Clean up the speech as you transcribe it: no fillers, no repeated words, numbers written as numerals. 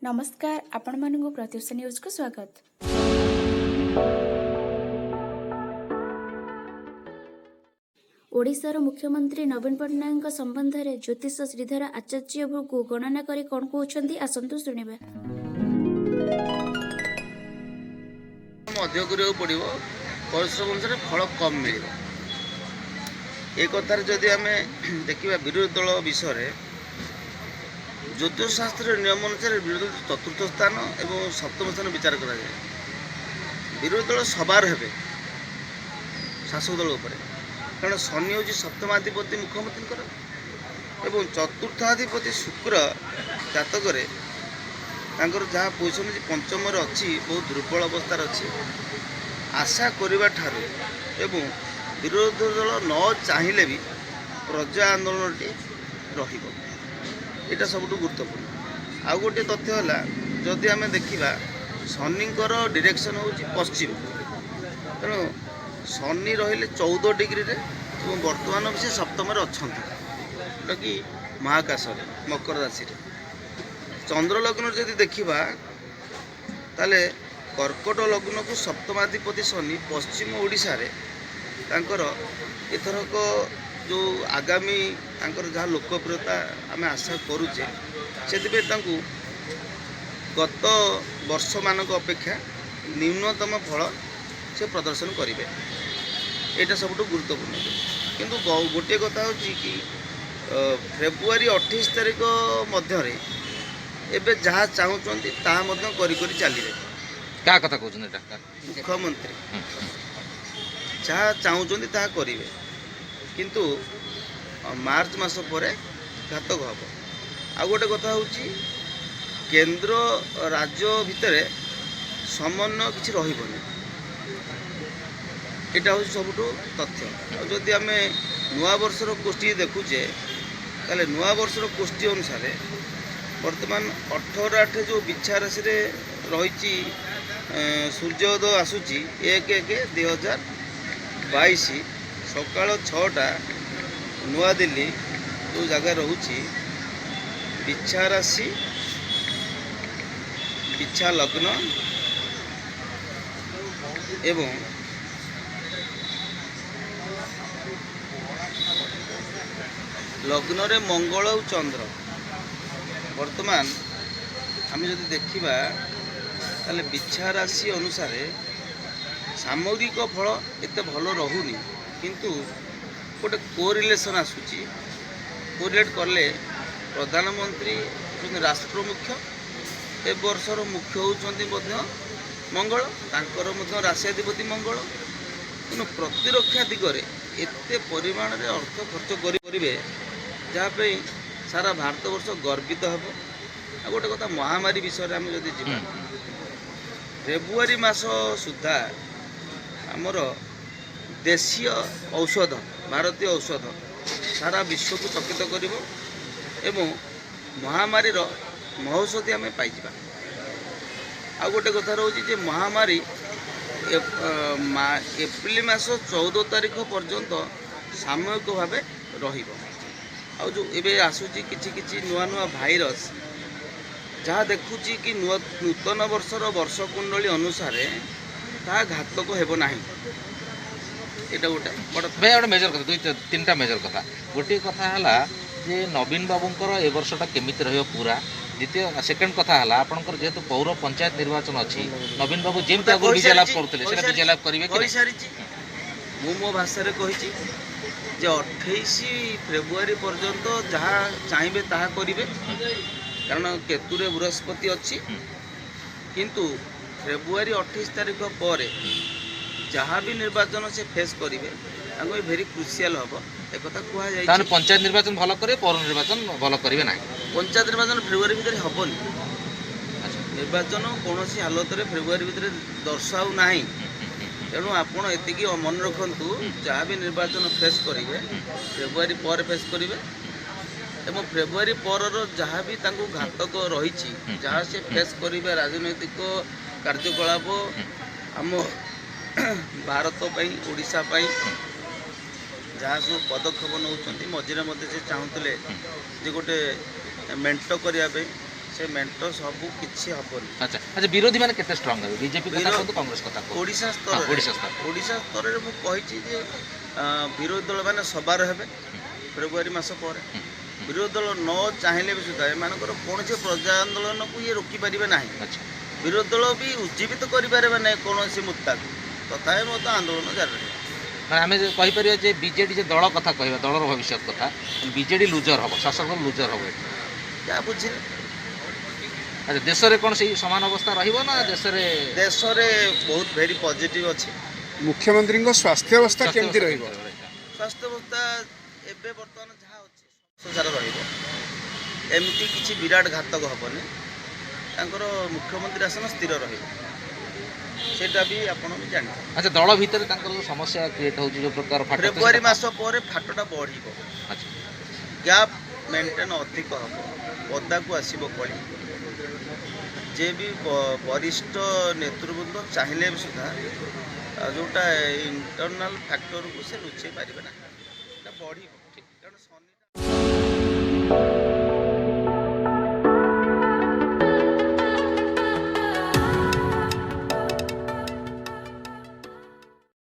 ନମସ୍କାର, ଆପଣମାନଙ୍କୁ ପ୍ରତ୍ୟୁଷ ନ୍ୟୁଜକୁ ସ୍ୱାଗତ। ଓଡ଼ିଶାର ମୁଖ୍ୟମନ୍ତ୍ରୀ ନବୀନ ପଟ୍ଟନାୟକଙ୍କ ସମ୍ବନ୍ଧରେ ଜ୍ୟୋତିଷ ଶ୍ରୀଧର ଆଚାର୍ଯ୍ୟ ଭୃଗୁ ଗଣନା କରି କ'ଣ କହୁଛନ୍ତି, ଆସନ୍ତୁ ଶୁଣିବା। ଅଧିକ କରିବାକୁ ପଡ଼ିବ, ପରିଶ୍ରମ ଅନୁସାରେ ଫଳ କମ୍ ମିଳିବ। ଏ କଥାରେ ଯଦି ଆମେ ଦେଖିବା ବିରୋଧୀ ଦଳ ବିଷୟରେ, ଜ୍ୟୋତିଷଶାସ୍ତ୍ରର ନିୟମ ଅନୁସାରେ ବିରୋଧୀ ଦଳ ଚତୁର୍ଥ ସ୍ଥାନ ଏବଂ ସପ୍ତମ ସ୍ଥାନ ବିଚାର କରାଯାଏ। ବିରୋଧୀ ଦଳ ସବାର ହେବେ ଶାସକ ଦଳ ଉପରେ, କାରଣ ଶନି ହେଉଛି ସପ୍ତମାଧିପତି ମୁଖ୍ୟମନ୍ତ୍ରୀଙ୍କର ଏବଂ ଚତୁର୍ଥାଧିପତି ଶୁକ୍ର ଜାତକରେ ତାଙ୍କର ଯାହା ପୋଜିସନ୍ ଅଛି ପଞ୍ଚମରେ ଅଛି, ବହୁତ ଦୁର୍ବଳ ଅବସ୍ଥାରେ ଅଛି। ଆଶା କରିବା ଠାରୁ ଏବଂ ବିରୋଧୀ ଦଳ ନ ଚାହିଁଲେ ବି ପ୍ରଜା ଆନ୍ଦୋଳନଟି ରହିବ, ଏଇଟା ସବୁଠୁ ଗୁରୁତ୍ୱପୂର୍ଣ୍ଣ। ଆଉ ଗୋଟିଏ ତଥ୍ୟ ହେଲା, ଯଦି ଆମେ ଦେଖିବା ଶନିଙ୍କର ଡିରେକ୍ସନ୍ ହେଉଛି ପଶ୍ଚିମ, ତେଣୁ ଶନି ରହିଲେ 14 ଡିଗ୍ରୀରେ ଏବଂ ବର୍ତ୍ତମାନ ବି ସେ ସପ୍ତମରେ ଅଛନ୍ତି, ଯେଉଁଟାକି ମହାକାଶରେ ମକର ରାଶିରେ। ଚନ୍ଦ୍ର ଲଗ୍ନରେ ଯଦି ଦେଖିବା ତାହେଲେ କର୍କଟ ଲଗ୍ନକୁ ସପ୍ତମାଧିପତି ଶନି ପଶ୍ଚିମ ଓଡ଼ିଶାରେ ତାଙ୍କର ଏଥରକ ଯେଉଁ ଆଗାମୀ ତାଙ୍କର ଯାହା ଲୋକପ୍ରିୟତା ଆମେ ଆଶା କରୁଛେ, ସେଥିପାଇଁ ତାଙ୍କୁ ଗତ ବର୍ଷମାନଙ୍କ ଅପେକ୍ଷା ନ୍ୟୁନତମ ଫଳ ସେ ପ୍ରଦର୍ଶନ କରିବେ। ଏଇଟା ସବୁଠୁ ଗୁରୁତ୍ୱପୂର୍ଣ୍ଣ। କିନ୍ତୁ ଗୋଟିଏ କଥା ହେଉଛି କି ଫେବୃଆରୀ 28 ତାରିଖ ମଧ୍ୟରେ ଏବେ ଯାହା ଚାହୁଁଛନ୍ତି ତାହା ମଧ୍ୟ କରି କରି ଚାଲିବେ। କାହା କଥା କହୁଛନ୍ତି ଏଇଟା? ମୁଖ୍ୟମନ୍ତ୍ରୀ ଯାହା ଚାହୁଁଛନ୍ତି ତାହା କରିବେ, କିନ୍ତୁ ମାର୍ଚ୍ଚ ମାସ ପରେ ଘାତକ ହେବ। ଆଉ ଗୋଟେ କଥା ହେଉଛି କେନ୍ଦ୍ର ରାଜ୍ୟ ଭିତରେ ସମନ୍ୱୟ କିଛି ରହିବନି, ଏଇଟା ହେଉଛି ସବୁଠୁ ତଥ୍ୟ। ଆଉ ଯଦି ଆମେ ନୂଆବର୍ଷର କୋଷ୍ଠୀ ଦେଖୁଛେ, ତାହେଲେ ନୂଆବର୍ଷର କୋଷ୍ଠୀ ଅନୁସାରେ ବର୍ତ୍ତମାନ 18 8 ଯେଉଁ ବିଛା ରାଶିରେ ରହିଛି ସୂର୍ଯ୍ୟୋଦୟ ଆସୁଛି 1/1/2022 ସକାଳ 6ଟା ନୂଆଦିଲ୍ଲୀ ଯେଉଁ ଜାଗା ରହୁଛି, ବିଛା ରାଶି ବିଛା ଲଗ୍ନ ଏବଂ ଲଗ୍ନରେ ମଙ୍ଗଳ ଆଉ ଚନ୍ଦ୍ର। ବର୍ତ୍ତମାନ ଆମେ ଯଦି ଦେଖିବା ତାହେଲେ ବିଛା ରାଶି ଅନୁସାରେ ସାମଗ୍ରିକ ଫଳ ଏତେ ଭଲ ରହୁନି, କିନ୍ତୁ ଗୋଟେ କୋରିଲେସନ୍ ଆସୁଛି। କୋରିଲେଟ୍ କଲେ ପ୍ରଧାନମନ୍ତ୍ରୀ ହେଉଛନ୍ତି ରାଷ୍ଟ୍ରମୁଖ୍ୟ, ଏ ବର୍ଷର ମୁଖ୍ୟ ହେଉଛନ୍ତି ମଧ୍ୟ ମଙ୍ଗଳ, ତାଙ୍କର ମଧ୍ୟ ରାଶିଆଧିପତି ମଙ୍ଗଳ। ତେଣୁ ପ୍ରତିରକ୍ଷା ଦିଗରେ ଏତେ ପରିମାଣରେ ଅର୍ଥ ଖର୍ଚ୍ଚ କରିବେ ଯାହା ପାଇଁ ସାରା ଭାରତବର୍ଷ ଗର୍ବିତ ହେବ। ଆଉ ଗୋଟେ କଥା, ମହାମାରୀ ବିଷୟରେ ଆମେ ଯଦି ଯିବା, ଫେବୃଆରୀ ମାସ ସୁଦ୍ଧା ଆମର ଦେଶୀୟ ଔଷଧ, ଭାରତୀୟ ଔଷଧ ସାରା ବିଶ୍ୱକୁ ଚକିତ କରିବ ଏବଂ ମହାମାରୀର ମହୌଷଧି ଆମେ ପାଇଯିବା। ଆଉ ଗୋଟେ କଥା ରହୁଛି ଯେ ମହାମାରୀ ଏପ୍ରିଲ ମାସ 14 ତାରିଖ ପର୍ଯ୍ୟନ୍ତ ସାମୟିକ ଭାବେ ରହିବ। ଆଉ ଯେଉଁ ଏବେ ଆସୁଛି କିଛି କିଛି ନୂଆ ନୂଆ ଭାଇରସ୍, ଯାହା ଦେଖୁଛି କି ନୂତନ ବର୍ଷର ବର୍ଷ କୁଣ୍ଡଳୀ ଅନୁସାରେ ତାହା ଘାତକ ହେବ ନାହିଁ। ଏଇଟା ଗୋଟେ ବଡ଼ ଭାଇ, ଗୋଟେ ମେଜର କଥା, ଦୁଇ ତିନିଟା ମେଜର କଥା। ଗୋଟିଏ କଥା ହେଲା ଯେ ନବୀନ ବାବୁଙ୍କର ଏ ବର୍ଷଟା କେମିତି ରହିବ ପୁରା। ଦ୍ୱିତୀୟ ସେକେଣ୍ଡ କଥା ହେଲା ଆପଣଙ୍କର ଯେହେତୁ ପୌର ପଞ୍ଚାୟତ ନିର୍ବାଚନ ଅଛି, ନବୀନ ବାବୁ ଯେମିତି ଆଗରୁ ବିଜୟ ଲାଭ କରୁଥିଲେ ସେଟା ବିଜୟ ଲାଭ କରିବେ କି? କହିସାରିଛି ମୁଁ ମୋ ଭାଷାରେ, କହିଛି ଯେ 28 ଫେବୃଆରୀ ପର୍ଯ୍ୟନ୍ତ ଯାହା ଚାହିଁବେ ତାହା କରିବେ, କାରଣ କେତୁରେ ବୃହସ୍ପତି ଅଛି। କିନ୍ତୁ ଫେବୃଆରୀ 28 ତାରିଖ ପରେ ଯାହା ବି ନିର୍ବାଚନ ସେ ଫେସ୍ କରିବେ ତାଙ୍କୁ ବି ଭେରି କ୍ରୁସିଆଲ ହେବ, ଏକଥା କୁହାଯାଇଛି। ତାହେଲେ ପଞ୍ଚାୟତ ନିର୍ବାଚନ ଭଲ କରିବେ, ପୌର ନିର୍ବାଚନ ଭଲ କରିବେ ନାହିଁ? ପଞ୍ଚାୟତ ନିର୍ବାଚନ ଫେବୃଆରୀ ଭିତରେ ହେବନି। ନିର୍ବାଚନ କୌଣସି ହାଲତରେ ଫେବୃଆରୀ ଭିତରେ ଦର୍ଶାଉ ନାହିଁ। ତେଣୁ ଆପଣ ଏତିକି ମନେ ରଖନ୍ତୁ, ଯାହା ବି ନିର୍ବାଚନ ଫେସ୍ କରିବେ ଫେବୃଆରୀ ପରେ ଫେସ୍ କରିବେ ଏବଂ ଫେବୃଆରୀ ପରର ଯାହା ବି ତାଙ୍କୁ ଘାତକ ରହିଛି, ଯାହା ସେ ଫେସ୍ କରିବେ ରାଜନୈତିକ କାର୍ଯ୍ୟକଳାପ ଆମ ଭାରତ ପାଇଁ, ଓଡ଼ିଶା ପାଇଁ ଯାହା ସବୁ ପଦକ୍ଷେପ ନେଉଛନ୍ତି। ମଝିରେ ମଧ୍ୟ ସେ ଚାହୁଁଥିଲେ ଯେ ଗୋଟେ ମେଣ୍ଟ କରିବା ପାଇଁ, ସେ ମେଣ୍ଟ ସବୁ କିଛି ହବନି। ଆଚ୍ଛା, ବିରୋଧୀ ମାନେ କେତେ ଷ୍ଟ୍ରଙ୍ଗ ହେବେ? ବିଜେପି କଥା କୁହନ୍ତୁ, କଂଗ୍ରେସ କଥା କୁହନ୍ତୁ। ଓଡ଼ିଶା ହଁ, ସ୍ତରରେ। ଓଡ଼ିଶା ସ୍ତରରେ। ଓଡ଼ିଶା ସ୍ତରରେ ମୁଁ କହିଛି ଯେ ବିରୋଧୀ ଦଳ ମାନେ ସବାର ହେବେ ଫେବୃଆରୀ ମାସ ପରେ। ବିରୋଧୀ ଦଳ ନ ଚାହିଁଲେ ବି ସୁଦ୍ଧା ଏମାନଙ୍କର କୌଣସି ପ୍ରଜା ଆନ୍ଦୋଳନକୁ ଇଏ ରୋକିପାରିବେ ନାହିଁ। ବିରୋଧୀ ଦଳ ବି ଉଜ୍ଜୀବିତ କରିପାରିବେ ନାହିଁ କୌଣସି ମୁଦ୍ଦାକୁ। ତଥାପି ମଧ୍ୟ ଆନ୍ଦୋଳନ ଜାରି ରହିବ। ମାନେ ଆମେ ଯେ କହିପାରିବା ଯେ ବିଜେଡି, ଯେ ଦଳ କଥା କହିବା, ଦଳର ଭବିଷ୍ୟତ କଥା, ବିଜେଡି ଲୁଜର ହବ, ଶାସକ ଦଳ ଲୁଜର ହବ ଏଠି? ଯାହା ବୁଝିଲେ। ଆଚ୍ଛା, ଦେଶରେ କ'ଣ ସେଇ ସମାନ ଅବସ୍ଥା ରହିବ ନା ଦେଶରେ? ଦେଶରେ ବହୁତ ଭେରି ପଜିଟିଭ ଅଛି। ମୁଖ୍ୟମନ୍ତ୍ରୀଙ୍କ ସ୍ୱାସ୍ଥ୍ୟ ଅବସ୍ଥା କେମିତି ରହିବ? ସ୍ୱାସ୍ଥ୍ୟ ଅବସ୍ଥା ଏବେ ବର୍ତ୍ତମାନ ଯାହା ଅଛି ସାରା ରହିବ। ଏମିତି କିଛି ବିରାଟ ଘାତକ ହେବନି। ତାଙ୍କର ମୁଖ୍ୟମନ୍ତ୍ରୀ ଆସନ ସ୍ଥିର ରହିବ, ସେଇଟା ବି ଆପଣ ବି ଜାଣିଥିବେ। ଆଚ୍ଛା, ଦଳ ଭିତରେ ତାଙ୍କର ଯୋଉ ସମସ୍ୟା କ୍ରିଏଟ୍ ହେଉଛି, ଯୋଉ ପ୍ରକାର ଫାଟ ତ ଫେବୃଆରୀ ମାସ ପରେ ଫାଟଟା ବଢ଼ିବ। ଗ୍ୟାପ୍ ମେଣ୍ଟେନ୍ ଅଧିକ ହେବ, ପଦାକୁ ଆସିବ କଳି। ଯେ ବି ବରିଷ୍ଠ ନେତୃବୃନ୍ଦ ଚାହିଁଲେ ବି ସୁଦ୍ଧା ଯେଉଁଟା ଇଣ୍ଟରନାଲ୍ ଫ୍ୟାକ୍ଟରକୁ ସେ ଲୁଚେଇ ପାରିବେ ନା, ଏଇଟା ବଢ଼ିବ। କାରଣ ଶନି